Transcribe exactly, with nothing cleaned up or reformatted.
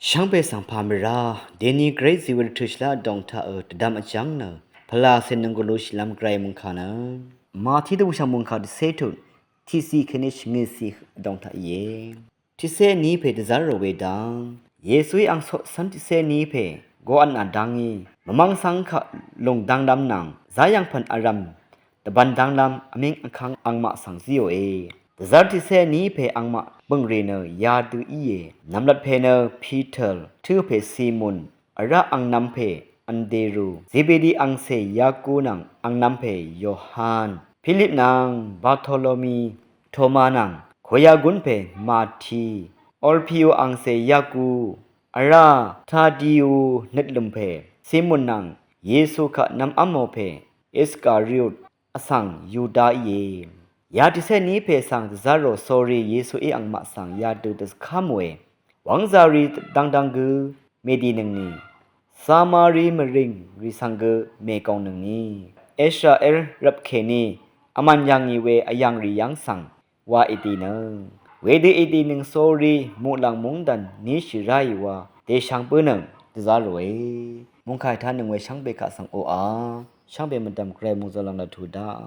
Shvngbe svng pà mvrá deni gvray zìwvl tø̀ shvlá vdòng taq ø dvdvm vjv́ng nø pvlà cè nøng gvlu shìlv́m gvray mungkà nø Mati dvbùshv̀ng mungkà dvcé tut tiqciq kèní shvngøtciq vdòng taq íe. Tiqcé ní pè dvzv́r rò we dv́ng Yesuí ang coqcv́n tiqcé ní pè goqvtnà dv́ngí mvmv́ng cv́ng kaq lùng dv́nglv́m nvng záyv̀ng pv̀n vrv̀m dvbvn dv́nglv́m vmíng vkv́ng angmaq svng zíòe. Dvzv́r tiqcé ní pè angmaq bø̀ngrì nø yadø íe. Nv̀mlat pè nø Piter, tǿ pè Simon, vrá angnv̄m pè Anderu, Zebedi angcè Yaku nvng angnv̄m pè Yohan, Pilip nvng Bartolomi, Toma nvng koyagún pè Mati, Orpiu angcè Yaku, vrá Tadiu nøtlø̀m pè Simon nvng Yesu kaq nv̄mv́mò pè Iskariot vsvng Yuda íe. Ya tiqcé ní pè svng dvzv́r rò sórí Yesuí angmaq svng yadø dvzvkv́mòe. Wv́ngzà rì dvngdvng gø mèdìnøngni, Samari mvrìng rì svng gø mègòngnøngni, Israel rvp kèní vmàn yv̀ngì we vyv̀ngrì yv́ng svng wa èdìnøng. Wedø èdìnøng sórí muqlàng mungdàn níshì ráì wa dèshvng bǿnøng dvzv́r ròe. Mungkà ètánøng we shvngbe kaq svng oqà shvngbe mvdv̀m gvray mungzø̀l lv̀ng lvtu daq